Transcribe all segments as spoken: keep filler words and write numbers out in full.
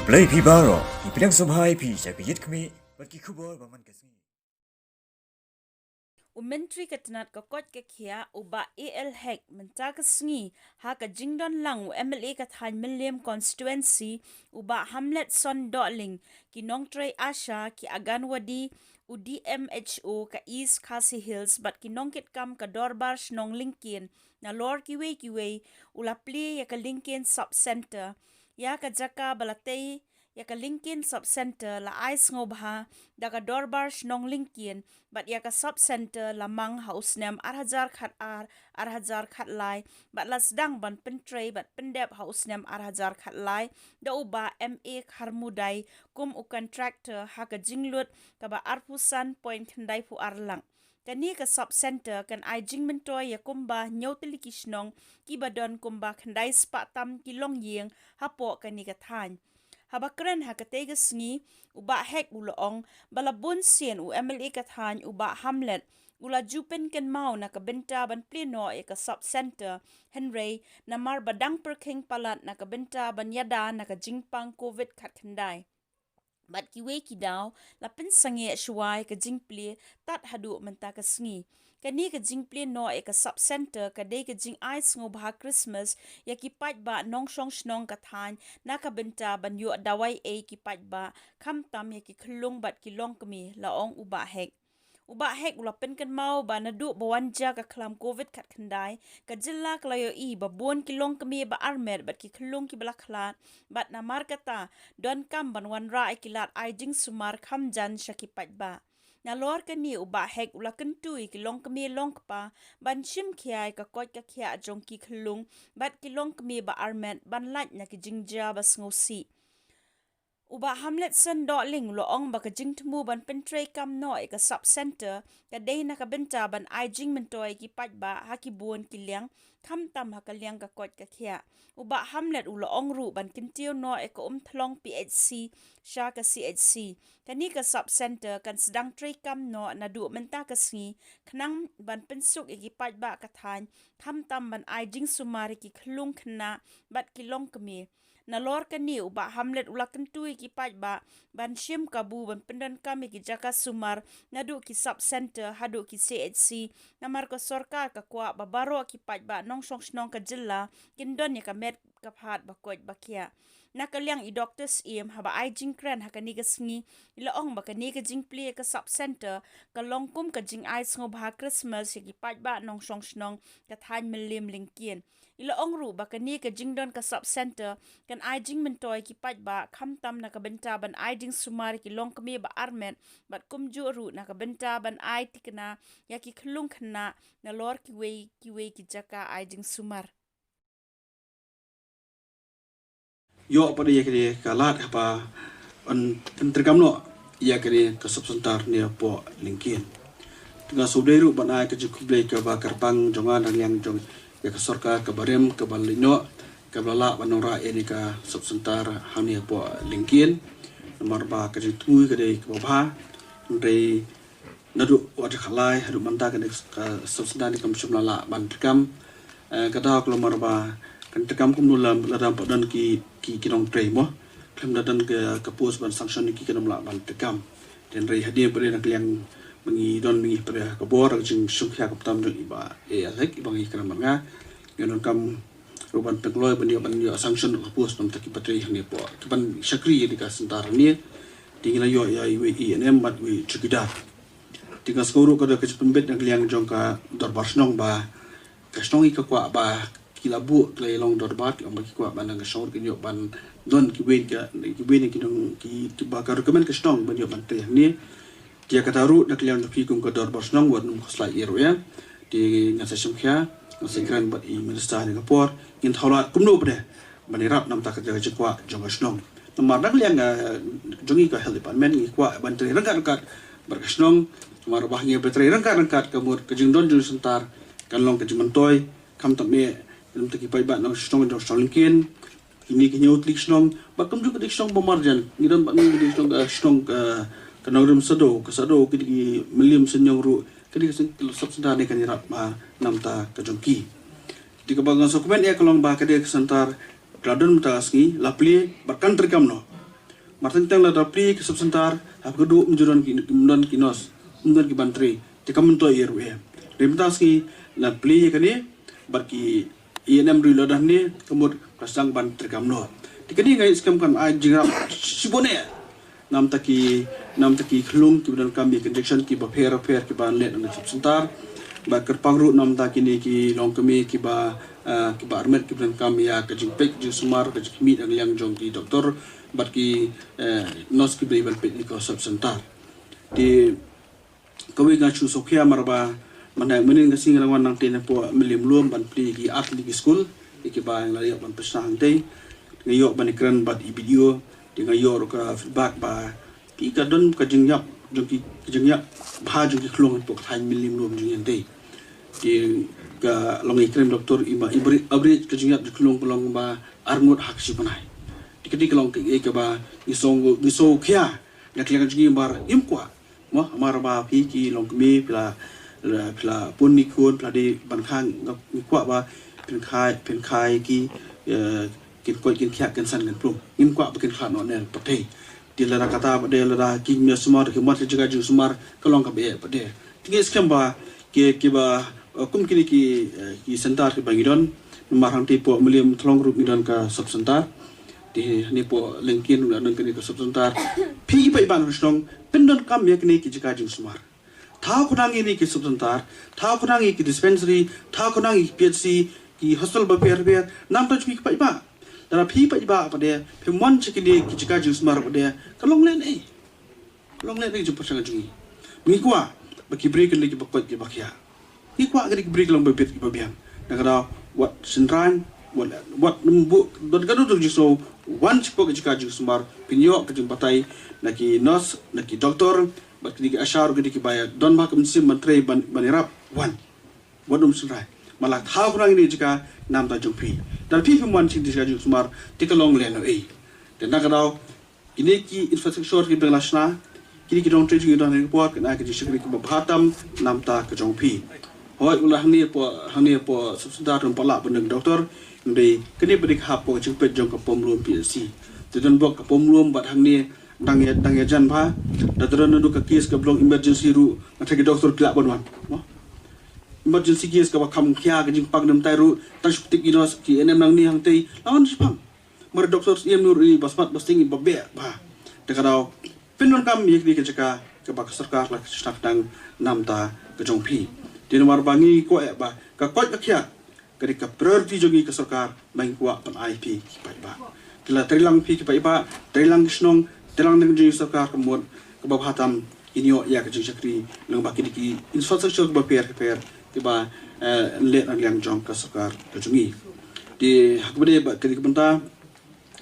Blei phi baroh, ngi pdiang sngewbha ïa phi sha ka Ïit Khmih bad ki khubor ba man ka sngi. U Myntri ka tnat ka koit ka khiah u Bah A L Hek mynta ka sngi ha ka jingdon lang u M L A ka thaiñ Mylliem constituency u Bah Hamletson Dohling, ki nongtrei ASHA, ki Anganwadi, u D M H O ka East Khasi Hills bad ki nongkitkam ka Dorbar Shnong Lyngkien. Nalor kiwei kiwei u la plie ïa ka Lyngkien Sub Centre. Ïa ka jaka ba la tei ïa ka Lyngkien Sub Centre la ai sngewbha da ka Dorbar Shnong Lyngkien, bad ïa ka Sub Centre la mang ha u snem ar hajar khat ar, ar hajar khat lai, bad la sdang ban pyntrei bad pyndep ha u snem ar hajar khat lai da u Bah M A Kharmudai kum u contractor ha ka jinglut kaba arphew san point khyndaiphew ar lak. Kane ka Sub Centre kan ai jingmyntoi ïa kumba hynñiew tylli ki shnong, kiba don kumba khyndai spah tam ki longïing hapoh kane ka thaiñ. Haba kren ha katei ka sngi, u Bah Hek u la ong ba la bun sien u M L A ka thaiñ u Bah Hamlet u la ju pynkynmaw na ka bynta ban plie noh ïa ka Sub Centre, hynrei namar ba dang pyrkhing palat na ka bynta ban ïada na ka jingpang Covid khatkhyndai bad kiwei ki daw la pynsangeh shuwa ïa ka jingplie tad haduh mynta ka sngi. Kane ka jingplie noh ïa ka Sub Centre ka dei ka jingai sngewbha Christmas ïa ki paidbah nongshong shnong ka thaiñ na ka bynta ban ïoh dawai ei ki paidbah, khamtam ïa ki khyllung bad ki longkmie, la ong u Bah Hek. U Bah Hek u la pynkynmaw ba naduh ba wan jia ka khlam Covid khatkhyndai, ka jylla ka la ïohi ba bun ki longkmie ba armet bad ki khyllung kiba la khlad, bad namar kata donkam ban wanrah ïa ki lad ai jingsumar kham jan sha ki paidbah. Nalor kane u Bah Hek u la kyntu ïa ki longkmie longkpa ban shim khia ïa ka koit ka khiah jong ki khyllung bad ki longkmie ba armet ban lait na ki jingjia ba sngewsih. U Bah Hamletson Dohling u la ong ba ka jingthmu ban pyntreikam noh ïa ka Sub Centre ka dei na ka bynta ban ai jingmyntoi ïa ki paidbah ha ki bun ki liang, khamtam ha ka liang ka koit ka khiah. U Bah Hamlet u la ong ruh ban kyntiew noh ïa ka Umthlong P H C sha ka C H C. Kane ka Sub Centre kan sdang treikam noh naduh mynta ka sngi, khnang ban pynsuk ïa ki paidbah ka thaiñ, khamtam ban ai jingsumar ïa ki khyllung khynnah bad ki longkmie. Nalor kane u Bah Hamlet u la kyntu ïa ki paidbah ban shim kabu ban pyndonkam ïa ki jaka sumar naduh ki Sub Centre haduh ki C H C, namar ka sorkar ka kwah ba baroh ki paidbah nongshong shnong ka jylla kin don ïa ka met ka phad ba koit ba khiah. Na ka liang i Doktor Syiem, haba ai jingkren ha kane ka sngi, i la ong ba kane ka jingplie ïa ka Sub Centre ka long kum ka jingai sngewbha Christmas ïa ki paidbah nongshong shnong ka thaiñ Mylliem Lyngkien. I la ong ruh ba kane ka jingdon ka Sub Centre kan ai jingmyntoi ïa ki paidbah, khamtam na ka bynta ban ai jingsumar ïa ki longkmie ba armet, bad kumjuh ruh na ka bynta ban ai thikna ïa ki khyllung khynnah nalor kiwei kiwei ki jaka ai jingsumar. Ïoh pat ïa kane ka lad haba yn pyntreikam noh ïa kane ka Sub Centre ne hapoh Lyngkien. Te nga sngewdei ruh ban ai ka jingkhublei kaba kyrpang jong nga na liang jong ïa ka sorkar kaba rim, kaba leit noh, kaba la lah ban wanrah ïa kane ka Sub Centre hangne hapoh Lyngkien. Namar ba ka jingthmu ka dei kaba bha, hynrei naduh wat khatlai haduh mynta kane ka Sub Centre ne kam shym la lah ban treikam. Eh, ka daw ka long namar ba kan treikam kumno lada ym pat don ki, ki, ki nongtrei mo. Khlem da don ka, ka post ban sanction ki, kan ym lah ban treikam. Hynrei hadien ba dei na ka liang ba ngi don, ba ngi pyrshah ka bor ka jingshim khia khamtam jong i Bah A L Hek, i ba ngi kren bad nga, ngi donkam ruh ban pynkloi ban ïoh, ban ïoh sanction ka post namar ki ba trei hangne hapoh, ki ban shakri ïa ka centre hangne. Te ngi la ïoh ïa iwei E N M bad iwei chowkidar. Te nga sngew ruh ka dei ka jingpynbeit na ka liang jong ka dorbar shnong ba ka shnong hi ka kwah ba ki la buh, ki la ïalong dorbar, ki ong ba ki kwah ba na ka shnong ruh kin ïoh ban don kiwei ka, kiwei na ki nong ki, kiba ka recommend ka shnong ban ïoh ban trei hangne. Te ïa kata ruh na ka liang jong phi kum ka dorbar shnong wat nym khuslai ïa ruh ïa. Te ngan sa shim khia, ngan sa kren bad i minister ha kane ka por, ngin thaw lad kumno pat de ban ïarap namar ka jingkwah jong ka shnong. Namar na ka liang, eh, jong ngi ka health department ngi kwah ban trei ryngkat ryngkat bad ka shnong. Namar ba ngi ba trei ryngkat ryngkat ka mut ka jingdon jong ka centre kan long ka jingmyntoi, khamtam eh, khamtam ki paidbah nongshong shnong jong shnong Lyngkien, kine ki hynñiew tylli ki shnong, bad kumjuh ki dei ki shnong ba marjan, ngi don bad ngi ki dei ki shnong, eh, shnong, eh, ka Nongrim Sadoo, ka Sadoo, ki dei ki Mylliem Synñiang ruh, ki dei ki sub centre ne kan ïarap, ah, namar ka jong ki. Te kaba ngan sa comment ïa ka long ba ka dei ka centre ka la don mynta ka sngi, la plie bad kan treikam noh. Mar teng teng lada plie ki sub center, hap ka duh mynjur don ki, don ki nurse, don ki ban trei. Te kam myntoi ïa ruh ïa. Te mynta sngi la plie ïa kane bad ki A N M ruh la don hangne, ka mut ka sdang ban trei kam noh. Te kane nga ngeit skhem kan ai jingïarap shibun eh. Namta ki, namta ki khyllung kiba donkam ïa ki injection kiba pher pher kiba leh na sub center. Bad kyrpang ruh namta kine ki longkmie kiba, ah, kiba armet kiba donkam ïa ka jingpeit jingsumar ka jingkhmih na ka liang jong ki doktor bad ki, eh, nurse kiba dei ban peit ïa ka sub center. Te kawei nga shu sngewkhia mar ba mynta mynnin ka sngi nga la wan nangta napoh Mylliem Lum ban plie ki ar tylli ki skul, ïa kiba nga la ïoh ban pynshna hangtei. Nga ïoh ban ïakren bad i B D O, te nga ïoh ruh ka feedback ba ki ka don ka jingïap jong ki, ka jingïap bha jong ki khyllung hapoh ka thaiñ Mylliem Lum jong ngi hangtei. Te ka long ïakren doktor i ba i bri, average ka jingïap jong ki khyllung ka long ba arngut ha ka shi bnai. Te kane ka long kaei kaba ngi sngewkhia na ka liang jong ngi ba ngim kwah. Mo, namar ba phi ki longkmie phi la, phi la pun ki khun, phi la dei ban kha, ngi kwah ba phin kha, phin kha ïa ki, eh, kin koit kin khiah kin san kin plung. Ngim kwah ba kin khlad noh ne pyrthei. Te lada kata pat de, lada ki mih sumar ki mat ki jaka jingsumar ka long kaba eh pat de. Te ngi skhem ba ki, kiba, eh, kum kine ki, eh, ki center kiba ngi don. Namar hangtei hapoh Mylliem Thlong ruh ngi don ka sub center. Te hangne hapoh Lyngkien ruh ngi don kane ka sub center. Phi ki paidbah nongshong shnong pyndonkam ïa kine ki jaka jingsumar. Thaw khnang ïa kine ki sub center, thaw khnang ïa ki dispensary, thaw khnang ïa ki P H C, ki hospital bapher bapher, namta jong phi ki paidbah. Lada phi paidbah pat de phim wan sha kine ki jaka jingsumar pat de, ka long lehnohei. Ka long lehnohei jingpyrshang jong ngi. Ngi kwah ba ki briew kin dei kiba koit kiba khiah. Ngi kwah kine ki briew ki long babit kiba biang. Na ka daw wat shynrang, wat, wat nym buh don kano kano ka jingsngew, wan shapoh ka jaka jingsumar, phin ïoh ka jingbatai na ki nurse, na ki doktor, bad kine ki ASHA ruh ki dei kiba ïa don bha ka mynsiem ban trei ban, ban ïarap, wan. Wat nym shynrang. Namar la thaw khnang ïa kine ki jaka namta jong phi. Lada phi phim wan sha kine ki jaka jingsumar, te ka long lehnohei. Te na ka daw kine ki infrastructure kiba nga la shna, kine ki dormitory jong ngi don ha kane ka por, kin ai ka jingshakri kaba bha tam namta ka jong phi. Hooid, u la hangne hapoh, hangne hapoh sub center ruh ym pat lah ban don doktor, hynrei kane pat de ka hap hapoh ka jingpeit jong ka Pom Lum P H C. Te don bok ka Pom Lum bad hangne dang ïa, dang ïajan bha. Lada don naduh ka case kaba long emergency ruh, nga tharai ki doktor ki lah ban wan. Mo? Emergency case kaba kham khia ka jingpang jingthaw ruh, tang shu pynthik ki nurse ki A N M nangne hangtei, la wan shaphang. Namar doktor siem ruh i ba smat ba sting i ba beh bha. Te ka daw pyndonkam ïa kine ki jaka kaba ka sorkar la shna khnang namta ka jong phi. Te namar ba ngi kwah ïa ba ka koit ka khiah ka dei ka priority jong ngi ka sorkar, ba ngi kwah ban ai phi ki paidbah. Te la trei lang phi ki paidbah, trei lang ki shnong, trei lang na ka jong ngi sorkar ka mut kaba bha tam kin ïoh ïa ka jingshakri lyngba kine ki infrastructure kiba pher ki pher kiba, eh, leh na liang jong ka sorkar ka jong ngi. Te ha kaba ïadei bad kane ka bynta,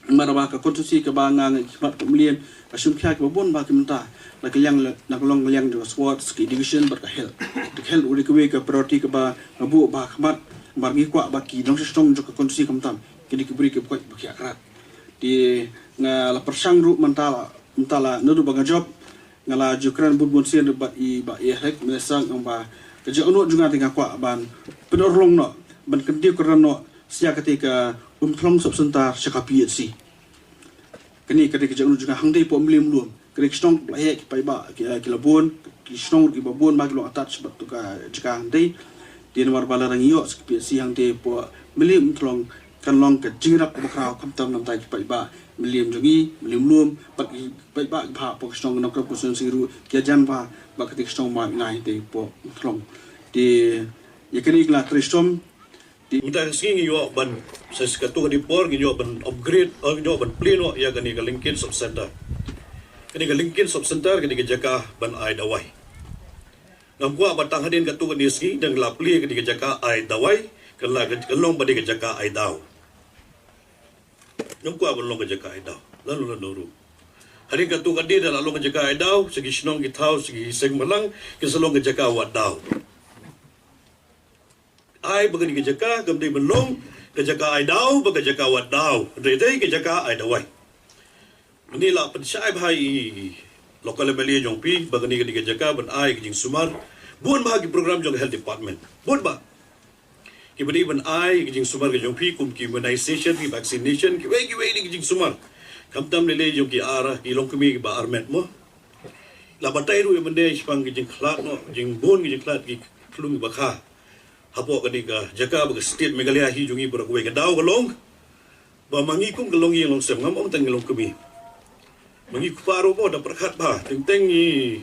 namar ba ka constituency kaba nga ngi khmat ka Mylliem ka shim khia kiba bun bha ki bynta. Na ka liang, na ka long ka liang jong ka sports, ka education bad ka health. Te ka health u dei kawei ka priority kaba nga buh bha khmat. Namar ngi kwah ba ki nongshong shnong jong ka constituency khamtam ki dei ki briew kiba koit ba khiah krad. Te nga la pyrshang ruh mynta la, mynta la naduh ba nga jop, nga la ju kren bun bun sien bad i Bah Eric Minister, ong ba ka jingangnud jong nga te nga kwah ban pynurlong noh, ban kyntiew kyrdan noh sha kata ka Umthlong Sub Center sha ka P H C. Kane ka dei ka jingangnud jong nga hangtei hapoh Mylliem Lum. Ka dei ki shnong ba la heh ki paidbah ki, ki la bun, ki shnong kiba bun ba ki long attached bad tu ka jaka hangtei. Te namar ba lada ngi ïoh sha ka P H C hangtei hapoh Mylliem Umthlong, kan long ka jingïarap kaba khraw khamtam namta ki paidbah Mylliem jong ngi, Mylliem Lum, bad ki paidbah kiba hapoh ka shnong Nongkrem constituency ruh ki ïajan bha bad kata ka shnong Mawlai hangtei hapoh Umthlong. Te ïa kane ngi la trei shitom. Te mynta ka sngi ngi ïoh ban, sa katto katne por ngi ïoh ban upgrade, eh, ngi ïoh ban plie noh ïa kane ka Lyngkien Sub Center. Kane ka Lyngkien Sub Center kane ka jaka ban ai dawai. Ngam kwah ba tang hadien katto katne sngi dang la plie kane ka jaka ai dawai, kan la, kan long ba dei ka jaka ai daw. Ngam kwah ban long ka jaka ai daw lano lano ruh. Hadien katto katne da la long ka jaka ai daw, sa ki shnong ki thaw, sa ki seng bhalang, kin sa long ka jaka wad daw. Ai ba kane ka jaka kam dei ban long ka jaka ai daw bad ka jaka wad daw, hynrei dei ka jaka ai dawai. Mynne la pynshai bha i local M L A jong phi ba kane ka dei ka jaka ban ai ka jingsumar. Bun bha ki program jong ka health department, bun bha kiba dei ban ai ka jingsumar ka jong phi, kum ki immunization, ki vaccination, kiwei kiwei de ki jingsumar. Khamtam lei lei jong ki ar, ki longkmie kiba armet mo. La batai ruh ïa mynne shaphang ki jingkhlad mo, jingbun ki jingkhlad ki khlung kiba kha. Hapoh kane ka jaka ba ka state Meghalaya hi jong ngi baroh kawei, ka daw ka long ba ma ngi kum ka longïing longsem, ngam ong tang ngi longkmie, ma ngi kpa ruh mo, da pyrkhat bha, teng teng ngi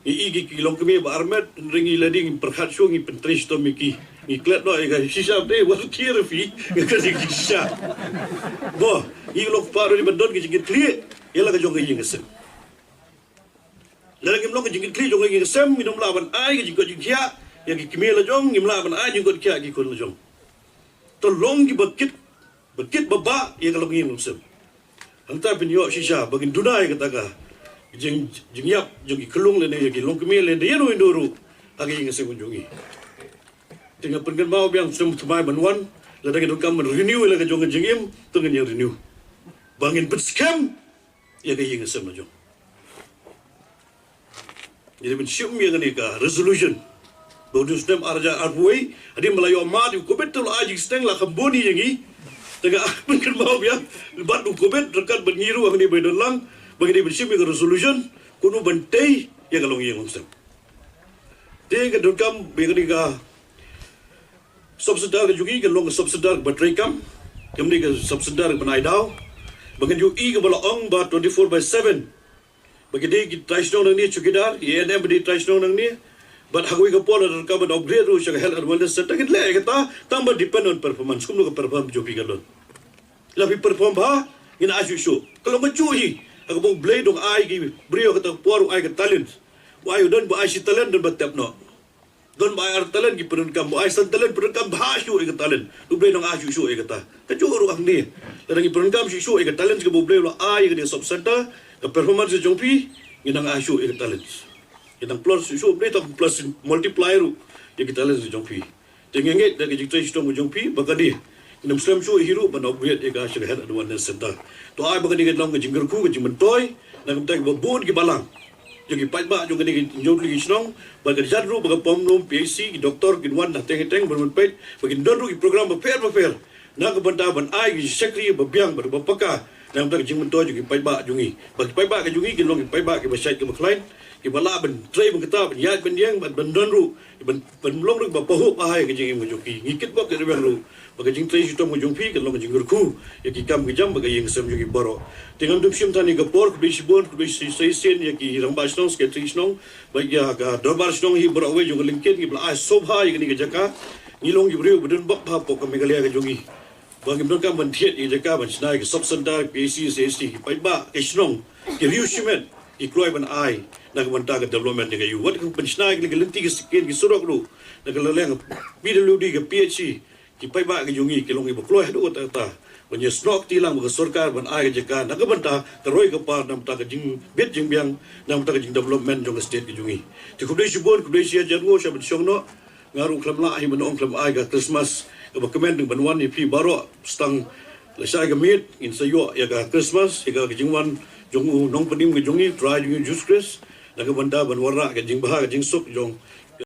ngi i ki, ki longkmie ba armet, hynrei ngi la dei ngin pyrkhat shuh, ngi pyntrei shitom ïa ki. Ngi klet noh ïa ka shisha te, wat kir phi ïa ka shisha. Mo, ngi long kpa ruh dei ban don ka jingkitkhlieh ïa la ka jong ka ïing ka sem. Lada ngim long ka jingkitkhlieh jong ka ïing ka sem, ngim lah ban ai ka jingkoit jingkhiah ïa ki kmie la jong, ngim lah ban ai jingkoit jingkhiah ïa ki khun la jong. To long kiba kit, ba kit ba bah ïa ka longïing longsem. Hangta phin ïoh shisha ba ngin duna ïa kata ka jing, jingïap jong ki khyllung lane ïa ki longkmie lane ïa no ïa no ruh ha ka ïing ka sem jong ngi. Te nga pynkynmaw biang, sngewthuh ban wan, lada ngi donkam ban renew ïa la ka jong ka jingim, to ngin ïa renew. Ba ngin pynskhem ïa ka ïing ka sem la jong. Ngi dei ban shim ïa kane ka resolution ba u dei u snem ar hajar arphew wei, hadien ba la ïoh mad ïa u Covid, te la ai jingsneng la kham bun ïa ngi. Te nga pynkynmaw biang, bad u Covid ryngkat bad ngi ruh hangne ba don lang, ba ngi dei ban shim ïa ka resolution kumno ban tei ïa ka longïing longsem. Te ka donkam ba ïa kane ka sub center ka jong ngi kan long ka sub center kaba treikam, kam dei ka sub center kaba nai daw, ba kan ïohi kaba la ong ba twenty-four by seven. Ba ki dei ki trai shnong nangne chowkidar, ki A N M ba dei trai shnong nangne. Bad ha kawei ka por la donkam ban upgrade ruh sha ka health and wellness center, ngin leh ïa kata, tang ba depend on performance, kumno ka perform jong phi ka don. La phi perform bha, ngin ai shuh shuh. Ka long kajuh hi, ha kaba U Blei u dang ai ki briew, kata ka por u ai ka talent. U ai, u don ba ai shi talent, don ba tep noh. Don ba ai ar talent ki pyndonkam, ba ai san talent pyndonkam bha shuh ïa ka talent. U Blei u dang ai shuh shuh ïa kata. Kajuh ruh hangne, lada ngi pyndonkam shuh shuh ïa ka talent kaba U Blei u la ai ïa kane ka sub center, ka performance ka jong phi, ngin nang ai shuh ïa ka talent. Ngin nang plus shuh shuh, U Blei u dang plus, multiply ruh ïa ka talent ka jong phi. Te nga ngeit da ka jingtrei shitom ka jong phi ba kane ngin ym slem shuh hi ruh ban upgrade ïa ka sha ka health and wellness center. To ai ba kane kan long ka jingkyrkhu, ka jingmyntoi na ka bynta kiba bun ki balang jong ki paidbah jong kane ka jingjia ki shnong, ba ka jan ruh ba ka Pamlum P H C, ki doktor kin wan na teng teng ban peit, ba kin don ruh ki program bapher bapher na ka bynta ban ai ki shakri ba biang bad ba paka na ka bynta ka jingmyntoi jong ki paidbah jong ngi. Ba ki paidbah ka jong ngi kin long ki paidbah kiba shait kiba khlaiñ, kiba lah ban trei ban ktah, ban ïaid ban ïeng, ban, ban don ruh, ban, ban long ruh ba pahuh ba hai ka jingim ka jong ki. Ngi kitbok kitrwiang ruh ba ka jingtrei shitom ka jong phi kan long ka jingkyrkhu ïa ki kam ki jam bad ka ïing ka sem jong ngi baroh. Te ngam dum shim than ïa ka por, khublei shibun, khublei shi, shisien ïa ki rangbah shnong, secretary shnong, bad ïa ka dorbar shnong hi baroh kawei jong ka Lyngkit, ngi ba la ai sngewbha ïa kane ka jaka. Ngi long ki briew ba don bok bha hapoh ka Meghalaya ka jong ngi. Ba ngim donkam ban thied ïa ka jaka ban shna ïa ka sub center, P H C, C H C, ki paidbah ki shnong, ki riew shimet ki kloi ban ai na ka bynta ka development jong ka ïew. Wat ka ban shna ïa ka lynti ka skin, ki surok ruh, na ka liang ka P W D, ka P H C, ki paidbah ki jong ngi ki long kiba kloi haduh katta katta ban ïasnoh kti lang bad ka sorkar ban ai ka jaka na ka bynta ka roi ka par, na ka bynta ka jingbit jingbiang, na ka bynta ka jingdevelopment jong ka state ka jong ngi. Te khublei shibun, khublei shi hajar nguh sha ban shong noh. Nga ruh khlem lah hi ban ong khlem ai ka Christmas kaba kmen ban wan ïa phi baroh. Sa tang lashai ka miet ngin sa ïoh ïa ka Christmas, ïa ka jingwan jong u Nongpynim ka jong ngi, Trai jong ngi Jisu Khrist, na ka bynta ban wanrah ka jingbha ka jingsuk jong